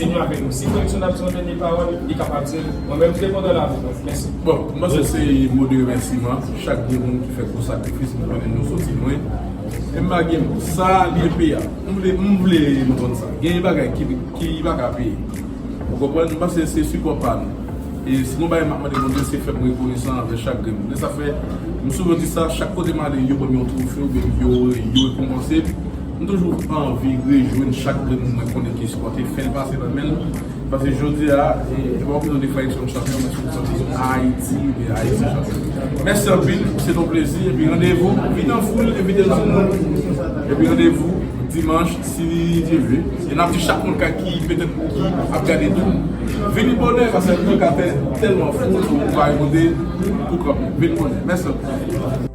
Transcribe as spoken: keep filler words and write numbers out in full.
Kontinye avèk nou. Si Frè Luckson ap di yon dènye pawòl, li kapab di l. Mwen menm, m te kontan la avèk nou. Mèsi. Bon, mwen se se mo de remèsiman chak de moun ki fè gwo sakrifis, m konnen nou soti lwen. E m pa gen mo. Sa li ye peye a. M vle, m vle nou konn sa. Gen bagay ki, ki pa ka peye. Ou konprann? M panse se sipò pa nou. E si nou bay m ap mande Bondye, se fè m rekonesan anvè chak grenn moun. E sa fè, m souvan di sa, chak kote m ale, yo ban m yon twofe oubyen yo, yo rekonpanse m. M toujou anvi rejwenn chak grenn moun mwen konnen ki sipòte, fè l pase nan men l. Paske jodi a, e, e pa yon kesyon de frè Luckson chanpyon, men se yon kesyon de Ayiti, oubyen Ayiti chanpyon. Mèsi anpil, se yon plezi, epi randevou, vin an foul, envite l sou nou. Epi randevou dimanch, si Dye vle. E n ap di chak moun ka ki petèt ki ap gade tou, vini bonè, paske nou ka tè-, tèlman foul, ou pa rekonte pou kanpe. Vin bonè. Mèsi anpil.